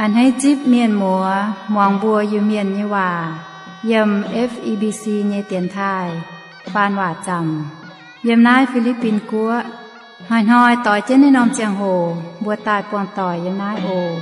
A'hneiv zipv mienh muoz muangx mbuo Iu-Mienh nyei waac yiem F E B C nyei dienx taaih faan waac zaamc yiem naaiv Fi^li^bin Guoqv. Hnoi-hnoi doix jienv naaiv norm ziangh hoc mbuo daaih buangh doic yiem naaiv oc.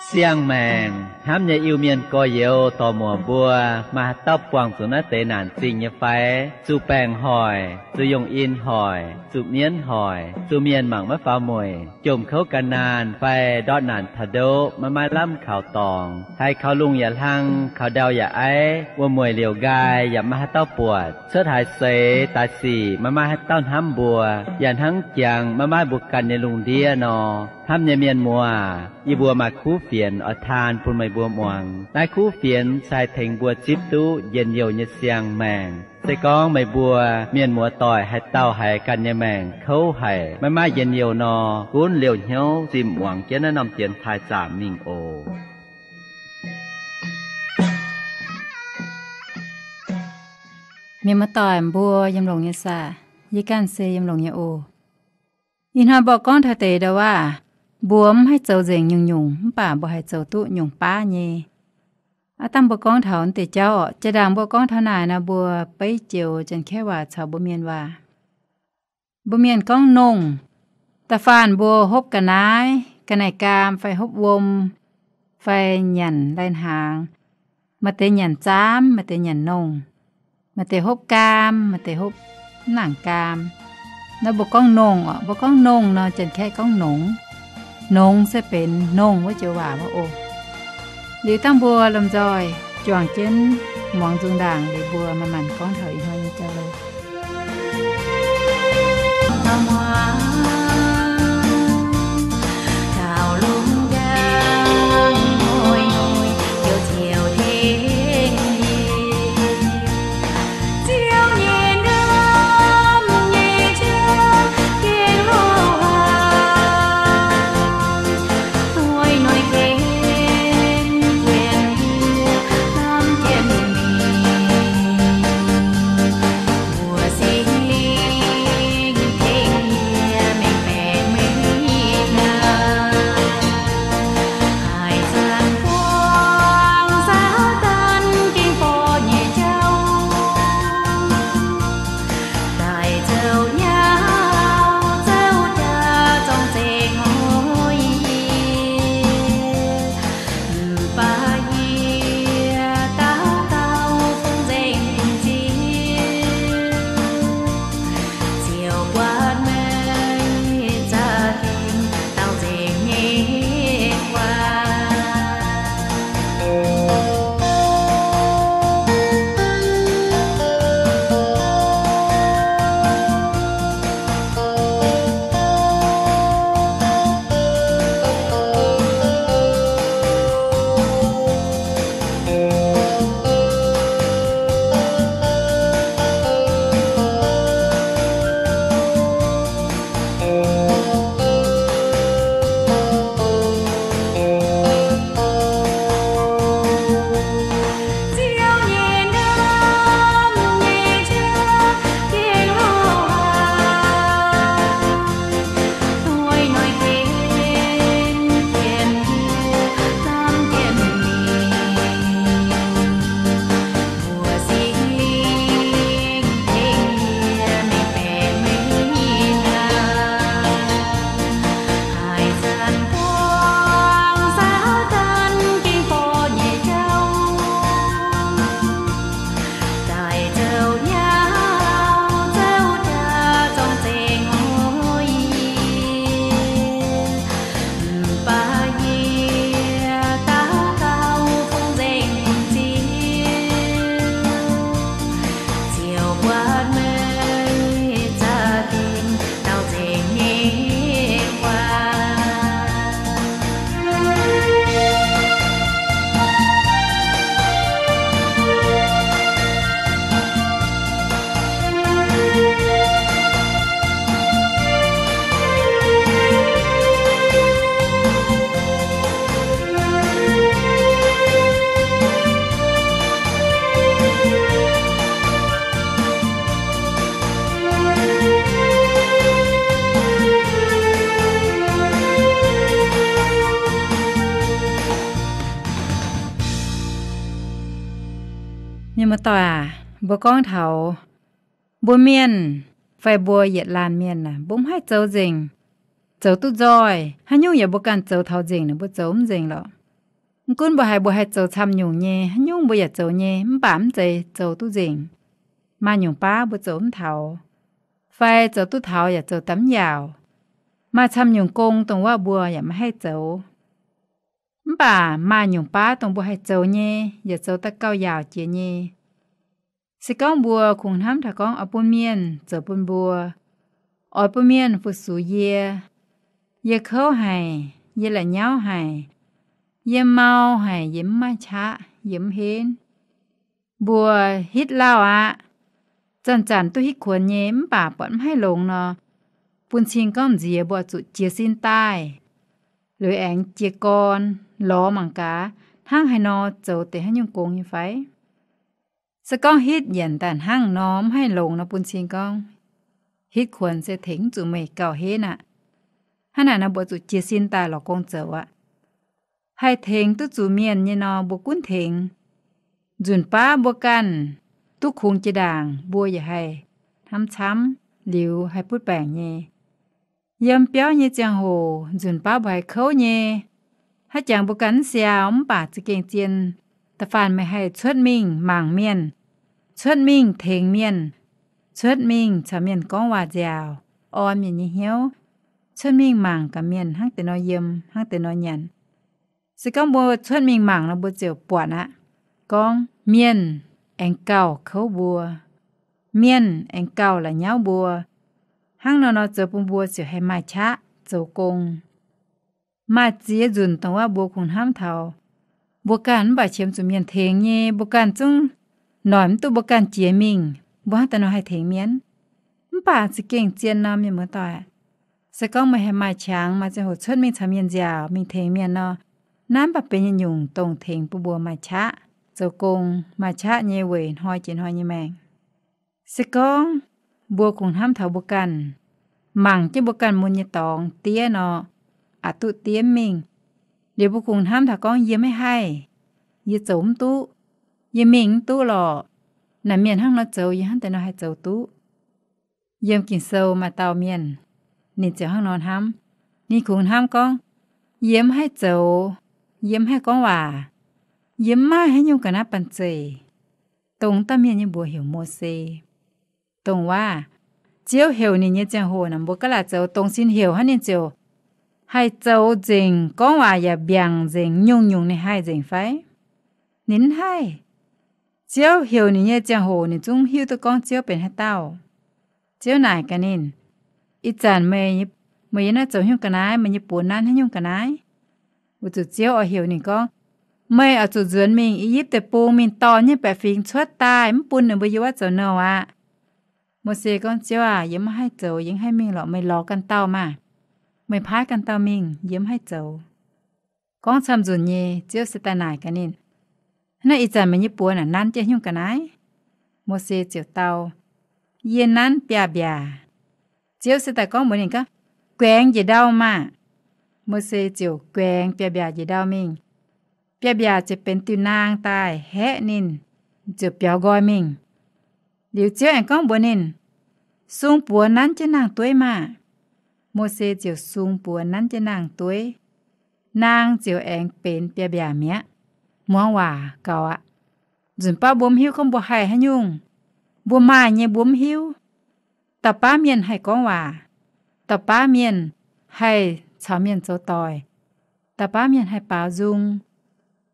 Siang-maengc hnamv nyei Iu-Mienh gorx-youz dorc-muoc mbuo, maaih haaix dauh buangh zuqc naaiv deix naanc zingh nyei fai? Zuqc baengc hoic, zuqc yongh in hoic, zuqc mienv hoic, zuqc mienh mangc maiv faaux mueic, jomc kouv ga'naanh fai ndortv naanc taux ndoqv maiv maaih lamh kaux dorngx, haiz kaux lungh yaac hlang, kaux ndau yaac aiv, wuom-mueic liouc nqaai yaac maiv maaih haaix dauh buatc, cuotv haaix seix daaih sic maiv maaih haaix dauh hnamv mbuo, yaac hnangv jangx maiv maaih mbuo ganh nyei lungh ndiev nor. Hnamv nyei mienh muoz, yie mbuo maaih kuv fienx oix taan bun meih mbuo muangx. Naaiv kuv fienx se haih tengx mbuo zipv duqv njien-youh nyei siang-maengc. Se gorngv meih mbuo mienh muoz doic haaix dauh haiz ganh nyei maengc kouv haic, maiv maaih njien-youh nor, gunv liouh hnyouv zimh muangx jienv naaiv norm dienx taaih zaamc mingh oc. Mienh muoz doic mbuo yiem longx nyei saah? Yie ganh se yiem longx nyei oc. Ih hnoi mbuo gorngv taux deix ndau-waac, mbuo mv haih zoux nzengc nyungc-nyungc, mv baac mbuo haih zoux duqv nyungc baav nyei. Aav dangh mbuo gorngv taux naaiv deix jauv orqc, jaa-ndaangc mbuo gorngv taux naaic nor, mbuo beiv joux Janx-Kaeqv waac caux mbuo Mienh waac. Mbuo Mienh gorngv nongh. Da'faanh mbuo hopv ga'naaiv, ga'naaiv gaam fai hopv wuom fai nyanc lai-hnaangx, maaih deix nyanc zaamv, maaih deix nyanc nongh, maaih deix hopv gaam, maaih deix hopv mv nangc gaam. Nor mbuo gorngv nongh orqc, mbuo gorngv nongh nor, Janx-Kaeqv gorngv nongx. Nongx se benx nongh wuov joux waac wuov oc. Liuz dangh mbuo lomh nzoih juangc jienv muangx nzung ndaangc liuz mbuo manc-manc gorngv taux ih hnoi nyei jauv-louc. Muoz-doic aac, mbuo gorngv taux mbuo mienh fai mbuo yietc laanh mienh aah, mbuo mv haih zoux nzengc, zoux duqv nzoih. Haaix nyungc yaac mbuo ganh zoux taux nzengc naaic, mbuo zoux mv nzengc lorqc. Mv gunv mbuo haiz mbuo haih zoux camv nyungc nyei, haaix nyungc mbuo yaac zoux nyei, mv baac mv zeiz zoux duqv nzengc. Maaih nyungc baav mbuo zoux mv taux, fai zoux duqv taux yaac zoux daaih mv yaauc. Maaih camv nyungc gong dongh wuov mbuo yaac maiv haih zoux. Mv baac maaih nyungc baav dongh mbuo haih zoux nyei, yaac zoux daaih gauh yaauc jiex nyei. Se gorngv mbuo kungx hnamv taux gorngv oix bun mienh zoux bun mbuo, oix bun mienh fu-sux yie, yie kouv haic, yie la'nyauv haic, yie mau haic, yie mv maaih qaqv, yie mv henv. Mbuo hitv lauh aqv. Zanc-zanc duqv hitv kuonx nyei, mv baac buatc mv haih longx nor, bun cing gorngv nziex mbuo zuqc jiez sin daaih, liuz aengx jiez gorn lorz mangc gaax hnangv haaix nor zoux deix haaix nyungc gong nyei fai. Se gorngv hitv yienc daaih hnangv nor mv haih longx nor, bun cing gorngv hitv kuonx se tengx mv zuqc meih gauh henv aqv. Hnangv naaic nor mbuo zuqc jiez sin daaih lorz gong zoux aqv. Haih tengx duqv zuqc mienh nyei nor, mbuo gunv tengx. Nzunc baav mbuo ganh duqv kungx jiex ndaangc, mbuo yaac haih hnamv camv liuz haih butv baengc nyei. Yiem biauv nyei ziangh hoc nzunc baav mbuo haih kouv nyei, haiz jangx mbuo ganh mv siaau, mv baac za'gengh zien. Da'faanh meih haih cuotv mingh mangc mienh, cuotv mingh tengx mienh, cuotv mingh caux mienh gorngv waac nziaauc, orn mienh nyei hnyouv, cuotv mingh mangc gaax mienh hnangv deix nor yiem, hnangv deix nor nyanc. Se gorngv mbuo cuotv mingh mangc nor, mbuo ziouc buatc aqv. Gorngv mienh aengx gauh kouv mbuo, mienh aengx gauh la'nyauv mbuo. Hnangv nor nor zoux bun mbuo ziouc haih maaih qaqv zoux gong. Maaih ziex nzunc dongh wuov mbuo kungx hnamv taux mbuo ganh mv baac qiemx zuqc mienh tengx nyei, mbuo ganh zungv noic mv duqv mbuo ganh jiex mingh, mbuo hnangv deix nor haih tengx mienh. Mv baac za'gengh zien nor, mienh muoz-doic, se gorngv meih haih maaih qangx, maaih ziangh hoc cuotv mingh caux mienh nziaauc, mingh tengx mienh nor, naaiv mv baac benx nyungc dongh tengx bun mbuo maaih qaqv zoux gong, maaih qaqv nyei weic hnoi jiex hnoi nyei maengc. Se gorngv mbuo kungx hnamv taux mbuo ganh, mangc jienv mbuo ganh mun nyei dorngx diev nor, aqc duqv diev mingh. Liuz mbuo kungx hnamv taux gorngv, yie maiv haih, yie zoux mv duqv, yie mingh mv duqv lorqc. Naaic mienh hnangv nor zoux, yie hnangv deix nor haih zoux duqv. Yiem Ging-Sou maaih dauh mienh, ninh ziouc hnangv nor hnamv. Ninh kungx hnamv gorngv, yie mv haih zoux, yie mv haih gorngv waac, yie mv maaih haaix nyungc ga'naaiv banh zeic. Dongh dauh mienh nyei mbuox heuc Mose. Dongh waac, Ziouv heuc ninh nyei ziangh hoc naaic, mbuo gaav laaic zoux dongz sin heuc hnangv, ninh ziouc haih zoux nzengc, gorngv waac yaac mbiaangc nzengc, nyungc-nyungc ninh haih nzengc fai? Ninh mv haih. Ziouv heuc ninh nyei ziangh hoc ninh zungv hiuv duqv gorngv Ziouv benx haaix dauh. Ziouv naaic gaax ninh, ih zanc meih, meih yiem naaiv zoux nyungc ga'naaiv, meih nyei buoz nanv haaix nyungc ga'naaiv? Weic zuqc Ziouv oix heuc ninh gorngv, meih oix zuqc nzuonx mingh I^yipv Deic-Bung mingh dorh nyei baeqc fingx cuotv daaih, mv bun ninh mbuo yiem wuov zoux nouh aqv. Mose gorngv, Ziouv aac, yie mv haih zoux, yie mv haih mingh lorqc, meih lorz ganh dauh maah! Meih paaiv ganh dauh mingh, yie mv haih zoux. Gorngv camv nzunc nyei, Ziouv se daaih naaic gaax ninh, hnangv naaiv ih zanc meih nyei buoz naaic nanv jienv nyungc ga'naaiv? Mose ziouc dau, yie nanv biaav-mbiaac. Ziouv se daaih gorngv mbuox ninh gorngv, guaengx njiec ndau maah! Mose ziouc guaengx biaav-mbiaac njiec ndau mingh. Biaav-mbiaac ziouc benx diuh naang daaih haeqv ninh, ziouc biaux nqoi mingh. Liuz Ziouv aengx gorngv mbuox ninh, sung buoz nanv jienv naang-dueiv maah! Mose ziouc sung buoz nanv jienv naang-dueiv. Naang ziouc aengx benx biaav-mbiaac mi'aqv. Muangx waac gaux aqv. Nzunc baav mbuo mv hiuv gorngv mbuo haih haaix nyungc. Mbuo maaih nyei mbuo mv hiuv. Dauh baav mienh haih gorngv waac. Dauh baav mienh haih caux mienh zoux doic. Dauh baav mienh haih baaux nzung.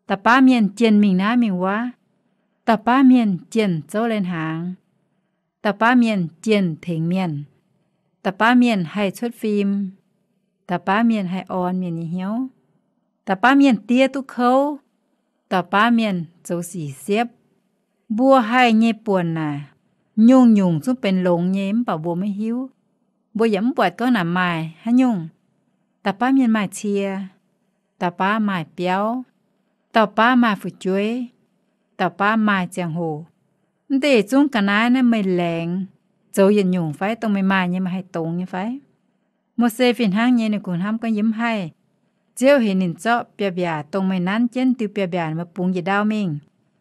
Dauh baav mienh jienh mingh naaiv mingh wuov. Dauh baav mienh jienh zouv leiz-hnaangx. Dauh baav mienh jienh tengx mienh. Dauh baav mienh haih cuotv fim. Dauh baav mienh haih orn mienh nyei hnyouv. Dauh baav mienh diev duqv kouv. Dauh baav mienh zoux sic siepv. Mbuo haih nyei buonc naaic, nyungc-nyungc zungv benx longx nyei mv baac mbuo maiv hiuv. Mbuo yaac mv buatc gorngv naaic maaih haaix nyungc. Dauh baav mienh maaih cie. Dauh baav maaih biauv. Dauh baav maaih fu'jueiv. Dauh baav maaih ziangh hoc. Mv deix zungv ga'naaiv naaiv meih laengz zoux yietc nyungc fai dongh meih maaih nyei meih haih dongz nyei fai? Mose fih hnangv nyei, ninh kungx hnamv gorngv yie mv haih. Ziouv heuc ninh zorqv biaav-mbiaac dongh meih nanv jienv diuh biaav-mbiaac meih bungx njiec ndau mingh.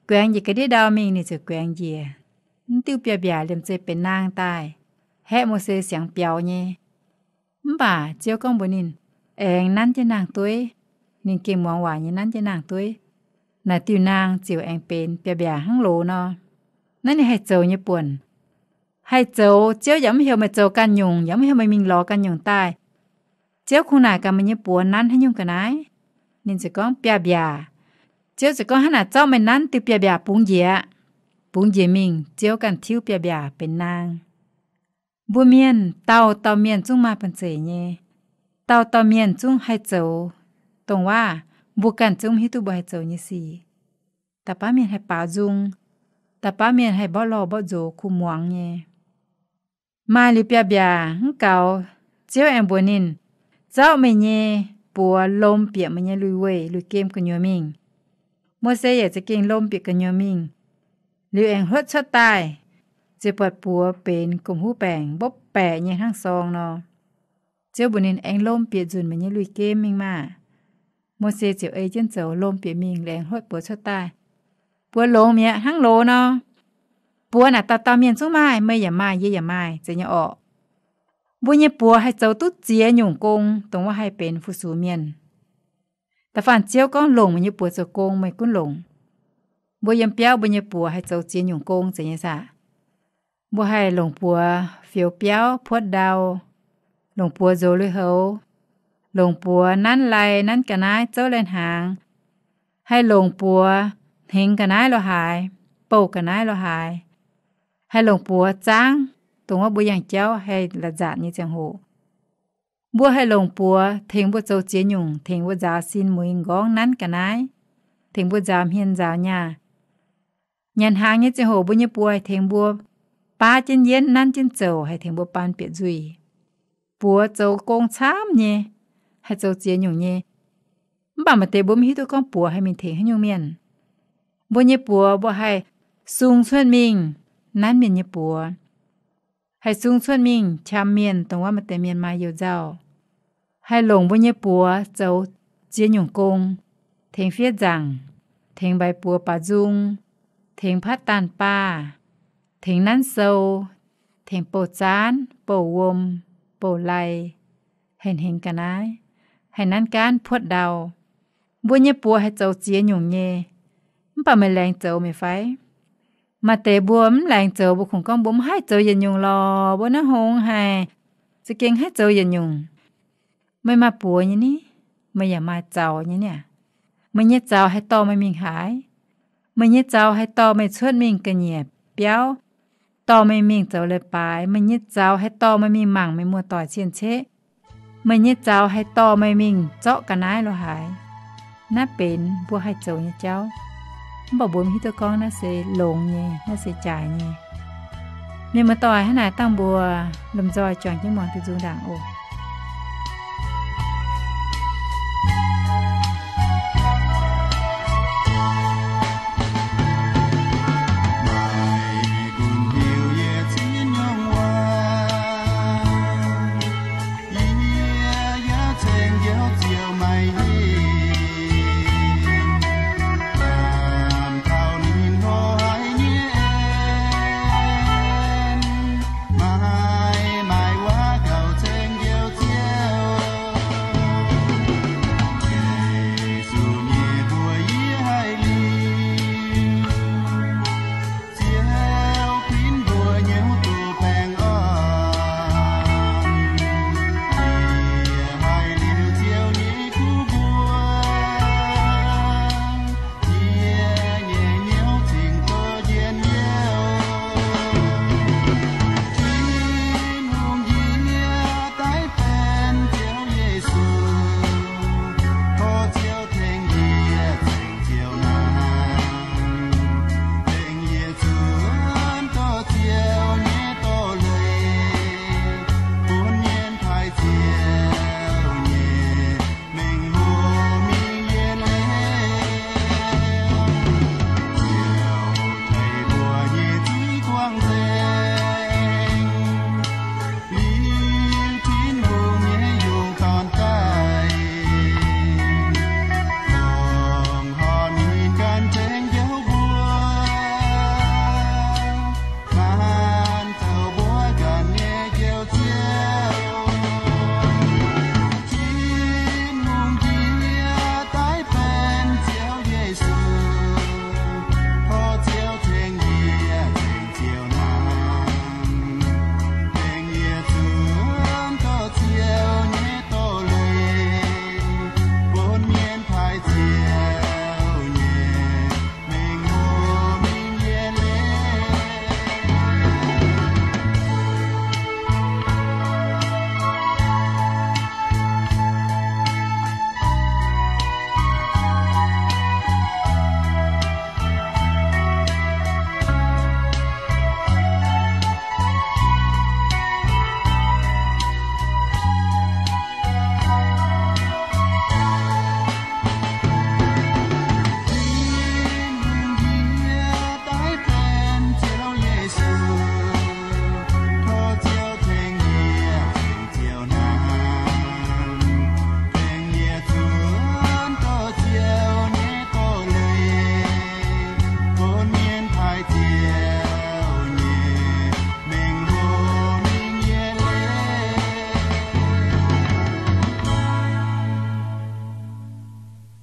Guaengx njiec ga'ndiev ndau mingh ninh ziouc guaengx njiec. Mv diuh biaav-mbiaac liemh zeih benx naang daaih, haeqv Mose siangx biaux nyei. Mv baac Ziouv gorngv mbuox ninh, aengx nanv jienv naang-dueiv. Ninh gengh muangx waac nyei nanv jienv naang-dueiv. Naaic diuh naang ziouc aengx benx biaav-mbiaac hnangv loz nor. Naaiv ninh haih zoux nyei buonc. Haih zoux, Ziouv yaac mv heuc meih zoux ganh nyungc, yaac mv heuc meih mingh lorz ganh nyungc daaih. Ziouv kungx naaic gaax meih nyei buoz nanv haaix nyungc ga'naaiv. Ninh ziouc gorngv, biaav-mbiaac. Ziouv ziouc gorngv, hnangv naaic zorqv meih nanv diuh biaav-mbiaac bungx njiec aqv. Bungx njiec mingh, Ziouv ganh tiuv biaav-mbiaac benx naang. Mbuo mienh dauh dauh mienh zungv maaih banh zeic nyei. Dauh dauh mienh zungv haih zoux dongh waac mbuo ganh zungv mv hiuv duqv mbuo haih zoux nyei sic. Da'faanh mienh haih baaux nzung, da'faanh mienh haih mborqv lorh mborqv nzox kuh muangx nyei. Maaih liuz biaav-mbiaac mv gaux, Ziouv aengx mbuox ninh, zorqv meih nyei buoz lomh bieqc meih nyei lui-weih lui-gemh gu'nyuoz mingh. Mose yaac za'gengh lomh bieqc gu'nyuoz mingh. Liuz aengx hluotv cuotv daaih, ziouc buatc buoz benx gomh huv baengc mbopv baeqc nyei hnangv sorng nor. Ziouv mbuox ninh, aengx lomh bieqc nzunc meih nyei lui-gemh mingh maah! Mose ziouc ei jienv zoux, lomh bieqc mingh, liuz aengx hluotv buoz cuotv daaih. Buoz longx mi'aqv, hnangv loz nor. Buoz naaic dauh dauh mienh zungv maaih, meih yaac maaih, yie yaac maaih, zeiz nyei orqc. Mbuo nyei buoz haih zoux duqv ziex nyungc gong, dongh wuov haih benx fu-sux mienh. Da'faanh Ziouv gorngv longc meih nyei buoz zoux gong, meih gunv longc. Mbuo yiem biauv mbuo nyei buoz haih zoux ziex nyungc gong, zeiz nyei saah? Mbuo haih longc buoz fioux biauv puotv ndau, longc buoz nzox lui-houx, longc buoz nanv lai nanv ga'naaiv zouv lai-hnaangx, haih longc buoz hnengx ga'naaiv lo haaix, bouh ga'naaiv lo haaix, haih longc buoz zaangv, dongh wuov mbuo yangh jauv haih la'nzaatc nyei ziangh hoc. Mbuo haih longc buoz tengx mbuo zoux ziex nyungc, tengx mbuo nzaaux sin muix m'nqorngv nanv ga'naaiv, tengx mbuo nzaaux hmien nzaaux nyaah. Nyanc hnaangx nyei ziangh hoc mbuo nyei buoz haih tengx mbuo baav jienv yienv, nanv jienv zouc, haih tengx mbuo baan bieqc nzuih. Buoz zoux gong camv nyei, haih zoux ziex nyungc nyei. Mv baac maaih deix mbuo mv hiuv duqv gorngv buoz haih mingh tengx haaix nyungc mienh. Mbuo nyei buoz mbuo haih sung cuotv mingh nanv mienh nyei buoz, haih sung cuotv mingh qam mienh, dongh wuov maaih deix mienh maaih you-nzauh, haih longc mbuo nyei buoz zoux ziex nyungc gong, tengx fiev nzaangc, tengx mbaix buoz baaux nzung, tengx patv daanh baah, tengx nanv sou, tengx bouh zaanv, bouh wuom, bouh lai, haih hnengx ga'naaiv, haih nanv gaanv puotv ndau. Mbuo nyei buoz haih zoux ziex nyungc nyei. Mv baac meih laengz zoux meih fai? Maaih deix mbuo mv laengz zoux, mbuo kungx gorngv mbuo mv haih zoux yietc nyungc lorqc, mbuo naaiv hngongx haic, za'gengh haih zoux yietc nyungc. Meih maaih buoz nyei ni, meih yaac maaih zaux nyei niaa. Meih nyei zaux haih dorh meih mingh haaix? Meih nyei zaux haih dorh meih cuotv mingh ga'nyiec biauv, dorh meih mingh zoux leiz-baaix. Meih nyei zaux haih dorh meih mingh mangc meih muoz-doic cien-ceqv. Meih nyei zaux haih dorh meih mingh zorqv ga'naaiv lo haaix. Naaiv benx mbuo haih zoux nyei jauv. Mv baac mbuo mv hiuv duqv gorngv naaiv se longx nyei, naaiv se jaaix nyei. Mienh muoz-doic, hnangv naaic dangh mbuo lomh nzoih juangc jienv muangx diuh nzung ndaangc oc.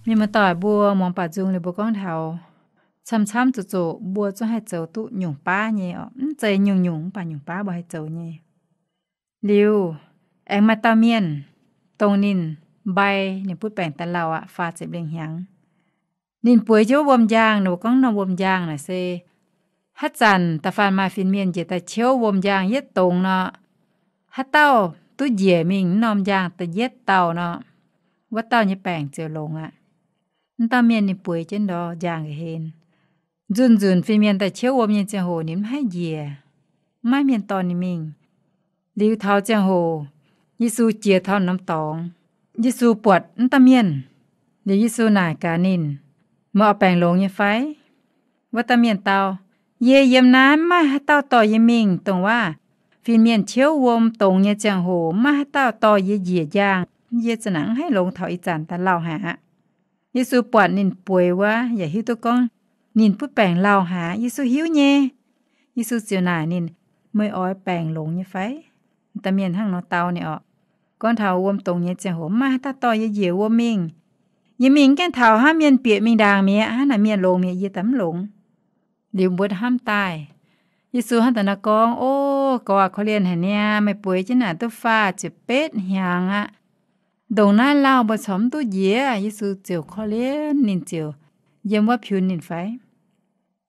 Mienh muoz-doic, mbuo muangx baaux nzung liuz mbuo gorngv taux camv-camv zuqc zoqc mbuo zungv haih zoux duqv nyungc baav nyei oc. Mv zeiz nyungc-nyungc, mv baac nyungc baav mbuo haih zoux nyei. Liuz, aengx maaih dauh mienh, dongh ninh mbai, ninh butv baengc daaih lauh aqv, faah ziepc lengh hnyangx. Ninh bueix jienv wuom-njaangh, ninh mbuo gorngv norm wuom-njaangh naaic se haaix zanc da'faanh maaih fin-mienh njiec daaih ciouv wuom-njaangh yietv dongz nor, haaix dauh duqv njiec mingh wuov norm njaangh da'yietv dauh nor, wuov dauh nyei baengc ziouc longx aqv. Wuov dauh mienh ninh bueix jienv ndor njaangh nqa'hlen. Nzunc-nzunc fin-mienh daaih ciouv wuom nyei ziangh hoc ninh mv haih njiec, mv maaih mienh dorh ninh mingh. Liuz taux ziangh hoc, Yesu jiex taux norm dorngx. Yesu buatc wuov dauh mienh. Liuz Yesu naaic gaax ninh, Meih oix baengc longx nyei fai? Wuov dauh mienh dau, Yie yiem naaiv mv maaih haaix dauh dorh yie mingh, dongh waac fin-mienh ciouv wuom dongz nyei ziangh hoc mv maaih haaix dauh dorh yie njiec njaangh. Yie za'nanc mv haih longx taux ih zanc daaih lauh haic aqv. Yesu buatc ninh bueix wuov yaac hiuv duqv gorngv ninh butv baengc lauh haic aqv. Yesu hiuv nyei. Yesu ziouc naaic ninh, Meih oix baengc longx nyei fai? Dauh mienh hnangv nor dau ninh oc. Gorngv taux wuom dongz nyei ziangh hoc mv maaih haaix dauh dorh yie njiec wuom mingh. Yie mingh mv gaengh taux hnangv mienh bieqc mingh ndaangc mi'aqv. Hnangv naaic mienh longx mi'aqv, yie daaih mv longx. Liuz mbuo hnamv daaih, Yesu hnangv daaih nor gorngv, O, gorx aac, korv-lienh haic niaa, meih bueix jienv naaic duqv faah ziepc betv hnyangx aqv. Ndongc naaiv lauh mbuo corc mv duqv njiec. Yesu ziouc korv-lienh ninh ziouc yiem wuov piunx ninh fai?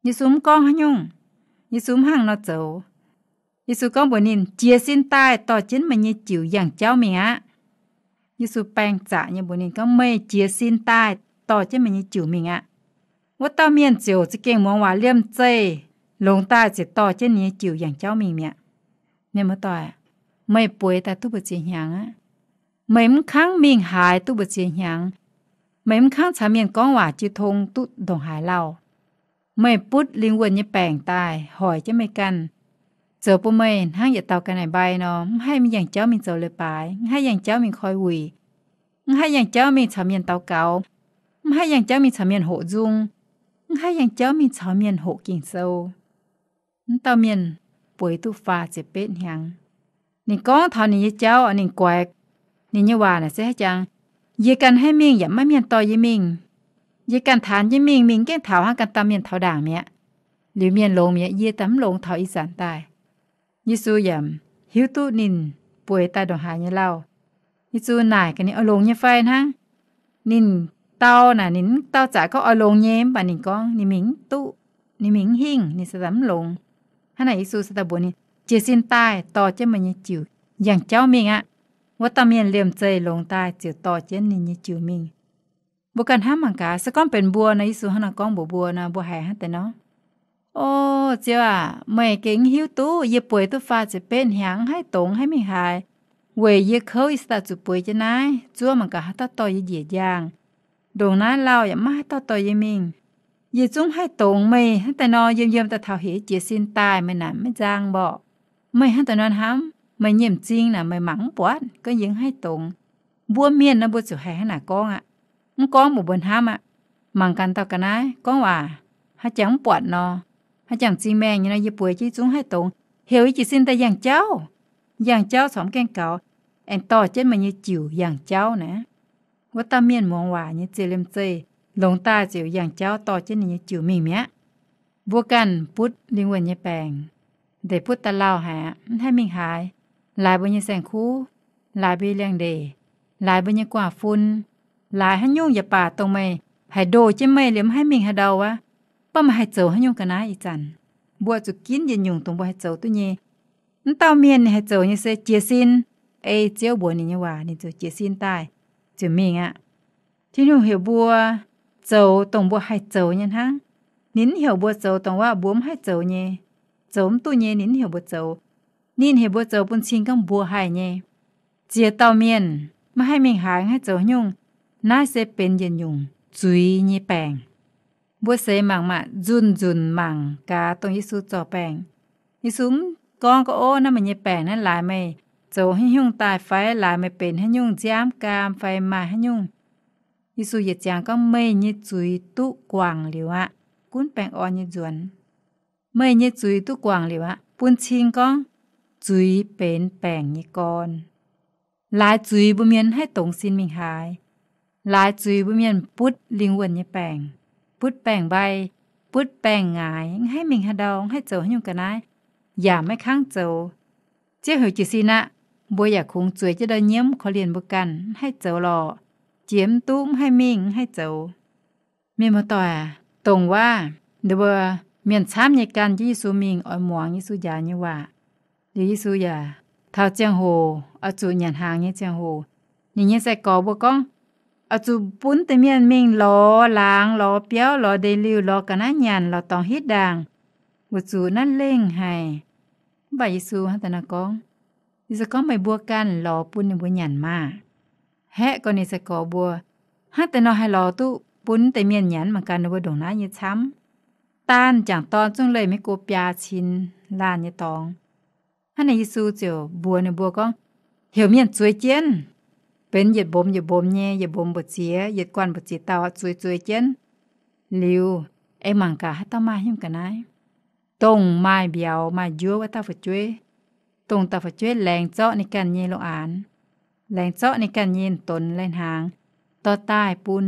Yesu mv gorngv haaix nyungc. Yesu mv hnangv nor zoux. Yesu gorngv mbuox ninh, Jiez sin daaih dorh jienv meih nyei jiuc yangh jauv mingh aqv. Yesu baeng zaqc nyei mbuox ninh gorngv, Meih jiez sin daaih dorh jienv meih nyei jiuc mingh aqv. Wuov dauh mienh ziouc za'gengh muangx waac liemh zeih longx daaih ziouc dorh jienv ninh nyei jiuc yangh jauv mingh mi'aqv. Mienh muoz-doic, meih bueix daaih duqv mbu'ziex hnyangx aqv. Meih mv kangv mingh haaix duqv mbu'ziex hnyangx. Meih mv kangv caux mienh gorngv waac jiu tong duqv ndongc haaix lauh. Meih butv lingh wuonh nyei baengc daaih hoic jienv meih ganh, zoux bun meih hnangv yietc dauh ga'naaiv mbai nor, mv haih mingh yangh jauv mingh zoux leiz-baaix, mv haih yangh jauv mingh koi wuic, mv haih yangh jauv mingh caux mienh daux gaux, mv haih yangh jauv mingh caux mienh hoqc nzung, mv haih yangh jauv mingh caux mienh hoqc Ging-Sou. Wuov dauh mienh bueix duqv faah ziepc betv hnyangx. Ninh gorngv taux ninh nyei jauv, ninh guaix ninh nyei waac naaic se haaix jangx, Yie ganh haih mingh yaac maiv mienh dorh yie mingh. Yie ganh taanx jienv mingh, mingh gengh taux hnangv ganh dauh mienh taux ndaangc mi'aqv. Liuz mienh longx mi'aqv, yie daaih mv longx taux ih zanc daaih. Yesu yaac hiuv duqv ninh bueix daaih ndongc haaix nyei lauh. Yesu naaic gaax ninh, Oix longx nyei fai hnangv? Ninh dau naaic, ninh mv dau zaqc gorngv oix longx nyei, mv baac ninh gorngv ninh mingh mv duqv, ninh mingh mv hingh, ninh se daaih mv longx. Hnangv naaic Yesu se daaih mbuox ninh, Jiez sin daaih dorh jienv meih nyei jiuc yangh jauv mingh aqv. Wuov dauh mienh liemh zeih longx daaih ziouc dorh jienv ninh nyei jiuc mingh. Mbuo ganh hnamv mangc gaax, se gorngv benx mbuo nor, Yesu hnangv naaiv gorngv mbuox mbuo nor, mbuo haiz hnangv deix nor, O Ziouv aac, meih gengh hiuv duqv yie bueix duqv faah ziepc betv hnyangx, mv haih dongz, mv haih mingh haaix. Weic yie kouv yie se daaih zuqc bueix jienv naaiv, zuov mangc gaax haaix dauh dorh yie njiec njaangh. Ndongc naaiv lauh yaac maiv haaix dauh dorh yie mingh. Yie zungv mv haih dongz, meih hnangv deix nor yiem yiem daaih taux heuc jiez sin daaih, meih naaic maiv nzang mborqc. Meih hnangv deix nor hnamv, meih nyei m'zing naaic meih mangc mv buatc, gorngv yie mv haih dongz. Mbuo mienh nor mbuo ziouc haih hnangv naaic gorngv aqv. Mv gorngv mbuox mbuo hnamv aqv. Mangc gaax dauh ga'naaiv gorngv waac, haaix jangx mv buatc nor, haaix jangx m'zing maengh nyei nor, yie bueix jienv zungv mv haih dongz, heuc yie jiez sin daaih yangh jauv. Yangh jauv corc mv gaengh gaux, aengx dorh jienv meih nyei jiuc yangh jauv naaic. Wuov dauh mienh muangx waac nyei ziouc liemh zeih longx daaih ziouc yangh jauv dorh jienv ninh nyei jiuc mingh mi'aqv. Mbuo ganh butv lingh wuonh nyei baengc, ndeic butv daaih lauh haic aqv, mv haih mingh haaix. Laaix mbuo nyei saeng-kuv, laaix mbuo nyei liangx-ndeic, laaix mbuo nyei guaax fun, laaix haaix nyungc yaac baac dongh meih haiz ndoh jienv meih liemh mv haih mingh haaix ndau wuov, mv baac meih haih zoux haaix nyungc ga'naaiv ih zanc? Mbuo zuqc ginv yietc nyungc dongh mbuo haih zoux duqv nyei. Mv dauh mienh ninh haih zoux nyei se jiez sin, ei Ziouv mbuox ninh nyei waac, ninh ziouc jiez sin daaih ziouc mingh aqv. Tin-Hungh heuc mbuo zoux dongh mbuo haih zoux nyei hnangv. Ninh mv heuc mbuo zoux dongh wuov mbuo mv haih zoux nyei, zoux mv duqv nyei ninh mv heuc mbuo zoux. Ninh heuc mbuo zoux bun cing gorngv mbuo haih nyei. Ziex dauh mienh maiv haih mingh haaix, mv haih zoux haaix nyungc. Naaiv se benx yietc nyungc zuiz nyei baengc. Mbuo seix mangc maah, nzunc-nzunc mangc gaax dongh Yesu zorc baengc. Yesu mv gorngv gorngv, Ov, naaiv meih nyei baengc naaiv laaix meih zoux haaix nyungc daaih fai laaix meih benx haaix nyungc nziaamv gaam fai maaih haaix nyungc. Yesu yietc ziangx gorngv, Meih nyei zuiz duqv guangc liuz aqv. Gunv baengh orn nyei nzuonx, meih nyei zuiz duqv guangc liuz aqv, bun cing gorngv zuiz benx baengc nyei gorn. Laaix zuiz mbuo mienh mv haih dongz sin mingh haaix. Laaix zuiz mbuo mienh butv lingh wuonh nyei baengc, butv baengc-mbai, butv baengc-ngaix, mv haih mingh haaix ndau, mv haih zoux haaix nyungc ga'naaiv, yaac maiv kangv zoux. Ziouv heuc jiez sin aqv, mbuo yaac kungx zueiz jienv ndau nyiemv korv-lienh mbuo ganh, mv haih zoux lorqc. Jiex mv duqv, mv haih mingh, mv haih zoux. Mienh muoz-doic, dongh waac mbuo mienh camv nyei gan jienv Yesu mingh oix muangx Yesu njaaux nyei waac. Liuz Yesu yaac taux ziangh hoc oix zuqc nyanc hnaangx nyei ziangh hoc, ninh nyei sai-gorx mbuo gorngv, oix zuqc bun deix mienh mingh lorz laangz, lorz biauv, lorz ndeic-liuh, lorz ga'naaiv nyanc, lorz dorngx hitv ndaangc, weic zuqc naaiv lengh haic. Mv baac Yesu hnangv daaih nor gorngv, Yesu gorngv, meih mbuo ganh lorz bun ninh mbuo nyanc maah! Haeqv gorx-ninh sai-gorx mbuo, hnangv deix nor haih lorz duqv bun deix mienh nyanc mangc gaax ninh mbuo ndongc naaiv nyei camv. Daanh m'jangc dorn zungv leih maiv go biaa cin laanh nyei dorngx. Hnangv naaic Yesu ziouc mbuox ninh mbuo gorngv, heuc mienh zueiz jienv, benx yietc mbomx yietc mbomx nyei, yietc mbomx mbu'ziex, yietc guanh mbu'ziex dauh zueiz zueiz jienv. Liuz, aengx mangc gaax haaix dauh maaih nyungc ga'naaiv. Dongh maaih mbiauz maaih njuov wuov dauh fu'jueiv, dongh dauh fu'jueiv laengz zorqv ninh ganh nyei longx-aanx, laengz zorqv ninh ganh nyei donx lai-hnaangx, dorh daaih bun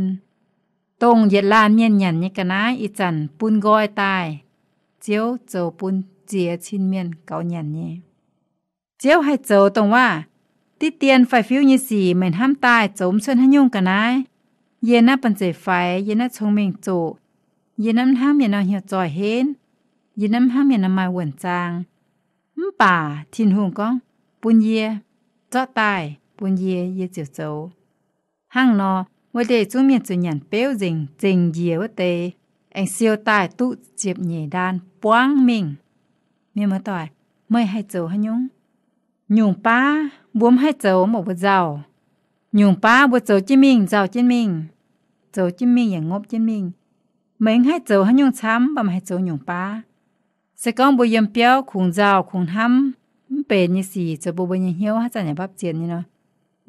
dongh yietc laanh mienh nyanc nyei ga'naaiv, ih zanc bun nqoi daaih. Ziouv zoux bun ziex cin mienh gaux nyanc nyei. Ziouv haih zoux dongh waac, diqv dien faix-fiuv nyei sic meih hnamv daaih zoux mv cuotv haaix nyungc ga'naaiv. Yie naaiv banh zeic faix, yie naaiv cong-mengh zoqc, yie naaiv mv hnangv mienh nor hnyouv zoih henv, yie naaiv mv hnangv mienh nor maaih wuonh zaang. Mv baac Tin-Hungh gorngv, bun yie, zorqv daaih bun yie, yie ziouc zoux. Hnangv nor, wuov deix zungv mienh ziouc nyanc beuv nzengc, zengc njiec wuov deix, aengx siou daaih duqv ziepc nyeic ndaan buangv mingh. Mienh muoz-doic, meih haih zoux haaix nyungc? Nyungc baav mbuo mv haih zoux, mv baac mbuo nzauh. Nyungc baav mbuo zoux jienv mingh, nzauh jienv mingh, zoux jienv mingh yaac ngopv jienv mingh. Meih mv haih zoux haaix nyungc camv, mv baac meih haih zoux nyungc baav. Se gorngv mbuo yiem biauv kungx nzauh kungx hnamv mv benx nyei sic zoux bun mbuo nyei hnyouv haaix zanc yaac mbapv zienx nyei nor,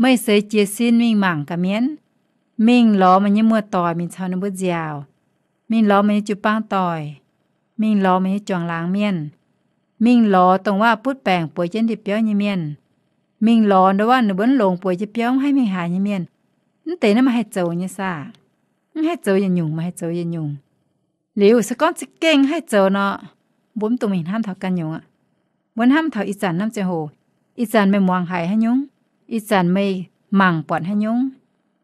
meih seix jiez sin mingh mangc gaax mienh. Mingh lorz meih nyei muoz-doic mingh caux ninh mbuo nziaauc. Mingh lorz meih nyei jiu-baang doic. Mingh lorz meih nyei juangc laangz mienh. Mingh lorz dongh waac butv baengc bueix jienv ndie-biauv nyei mienh. Mingh lorz ndongc waac ninh mbuo mv longx bueix jienv biauv mv haih mingh haaix nyei mienh. Mv deix naaiv meih haih zoux nyei saah? Mv haih zoux yietc nyungc, meih haih zoux yietc nyungc. Liuz se gorngv za'gengh haih zoux nor, mbuo mv dungx mingh hnamv taux ganh nyungc aqv. Mbuo hnamv taux ih zanc norm ziangh hoc, ih zanc meih muangx haiz haaix nyungc, ih zanc meih mangc buatc haaix nyungc,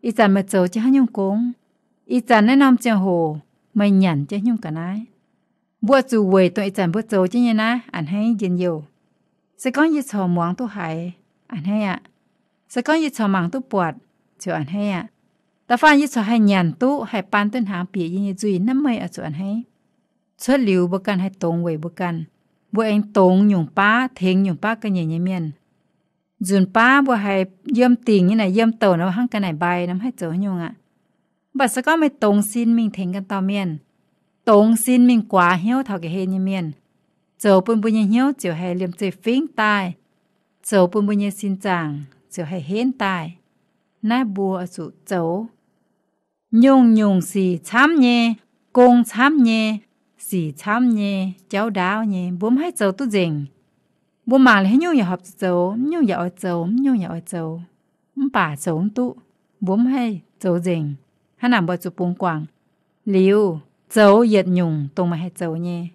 ih zanc meih zoux jienv haaix nyungc gong, ih zanc naaiv norm ziangh hoc meih nyanc jienv haaix nyungc ga'naaiv. Mbuo zuqc weic dongh ih zanc mbuo zoux jienv nyei naaiv a'hneiv njien-youh. Se gorngv yie corc muangx duqv haiz, a'hneiv aqv. Se gorngv yie corc mangc duqv buatc, ziouc a'hneiv aqv. Da'faanh yie corc haih nyanc duqv, haih baan duqv hnaangx bieqc yie nyei nzuih, naaiv meih oix zuqc a'hneiv. Cuotv liuz mbuo ganh haih dongz weic mbuo ganh. Mbuo aengx dongz nyungc baav, tengx nyungc baav ga'nyiec nyei mienh. Nzunc baav mbuo haiz yiem dingc nyei naaic, yiem douc naaic hnangv ga'naaiv-mbai nor, mv haih zoux haaix nyungc aqv. Mv baac se gorngv meih dongz sin mingh tengx ganh dauh mienh, dongz sin mingh guaax hnyouv taux ga'hlen nyei mienh, zoux bun mbuo nyei hnyouv ziouc haih liemh zeih fingv daaih, zoux bun mbuo nyei sin zaangc ziouc haih henv daaih. Naaiv mbuo oix zuqc zoux. Nyungc-nyungc sic camv nyei, gong camv nyei, sic camv nyei, jauv ndaauv nyei, mbuo mv haih zoux duqv nzengc. Mbuo mangc liuz haaix nyungc yaac horpc zuqc zoux, mv nyungc yaac oix zoux, mv nyungc yaac oix zoux, mv baac zoux mv duqv. Mbuo mv haih zoux nzengc. Hnangv naaic mbuo zuqc bungx guangc. Liuz, zoux yietc nyungc dongh meih haih zoux nyei.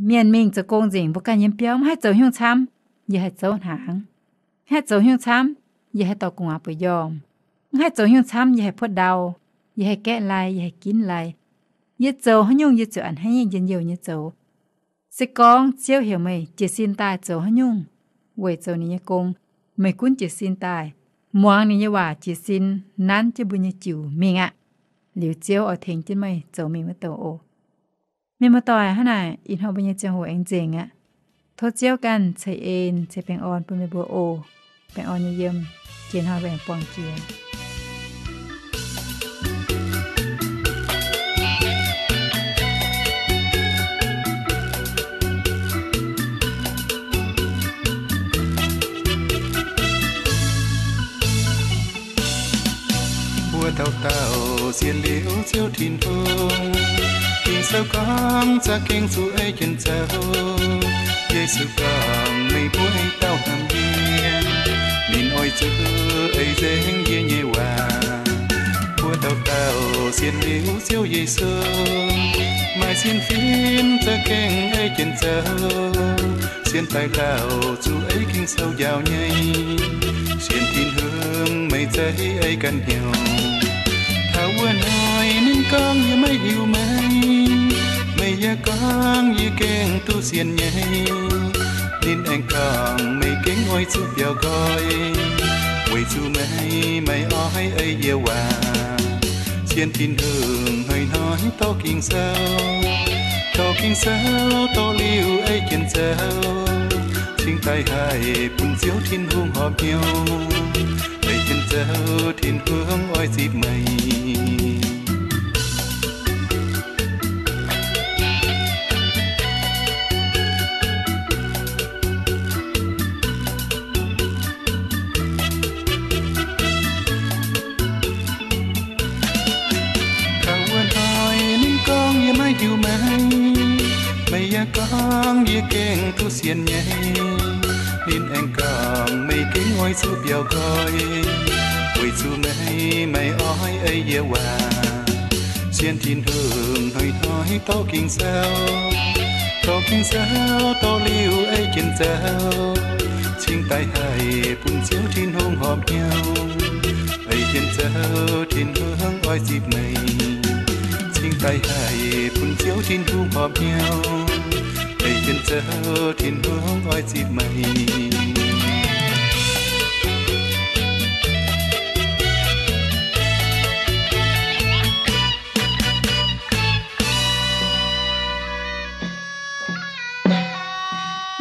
Mienh mingh zoux gong nzengc, mbuo ganh yiem biauv mv haih zoux nyungc camv, yie haih zouv hnaangx. Mv haih zoux nyungc camv, yie haih dorh gu'nguaaz bueix njormh. Mv haih zoux nyungc camv, yie haih puotv ndau, yie haih gaeqv lai, yie haih ginv lai. Yie zoux haaix nyungc yie ziouc a'hneiv nyei njien-youh nyei zoux. Se gorngv Ziouv heuc meih jiez sin daaih zoux haaix nyungc weic zoux ninh nyei gong, meih gunv jiez sin daaih, muangx ninh nyei waac jiez sin, nanv jienv mbuo nyei jiuc mingh aqv. Liuz Ziouv oix tengx jienv meih zoux mingh wuov douc oc. Mienh muoz-doic, hnangv naaic ih hnoi mbuo nyei ziangh hoc aengx nzengc aqv. Tov Ziouv ganh ceix en ceix baengh orn bun meih mbuo oc. Baengh orn nyei yiem. Jiex hnoi mbuo aengx buangh jiex. Mbuo dauh dauh sienx liuz Ziouv Tin-Hungh, Ging-Sou gorngv za'gengh zuqc ei jienv zoux. Yesu gorngv, meih mbuo dauh hnamv yie, ninh oix zuqc ei nzengc yie nyei waac. Mbuo Dauh dauh sienx liuz Ziouv Yesu, maaih sienx fim za'gengh ei jienv zoux. Sienx daaih lauh zuqc ei Ging-Sou njaaux nyei. Sienx Tin-Hungh meih zeiz ei ganh hnyouv. Taux wuov hnoi ninh gorngv, yie maiv hiuv meih. Meih yaac gorngv, yie gengh duqv sienx nyei. Ninh aengx gorngv, meih gengh oix zuqc biaux nqoi, weic zuqc meih maiv oix ei yie waac. Sienx Tin-Hungh hnoi-hnoi dorh Ging-Sou, dorh Ging-Sou dorh liuz ei jienv zoux, cingx daaih haih bun Ziouv Tin-Hungh horpc hnyouv. Ei jienv zoux, Tin-Hungh oix zipv meih. Taux wuov hnoi ninh gorngv, yie maiv hiuv meih. Meih yaac gorngv, yie gengh duqv sienx nyei. Ninh aengx gorngv, meih gengh oix zuqc biaux nqoi, weic zuqc meih maiv oix ei yie waac. Sienx Tin-Hungh hnoi-hnoi dorh Ging-Sou, dorh Ging-Sou dorh liuz ei jienv zoux, cingx daaih haih bun Ziouv Tin-Hungh horpc hnyouv. Ei jienv zoux, Tin-Hungh oix zipv meih, cingx daaih haih bun Ziouv Tin-Hungh horpc hnyouv. Ei jienv zoux, Tin-Hungh oix zipv meih.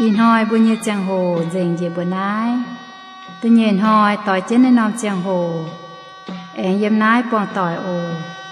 Ih hnoi mbuo nyei ziangh hoc nzengc njiec mbuo naaiv. Da'nyeic hnoi doix jienv naaiv norm ziangh hoc, aengx yiem naaiv buangh doic oc.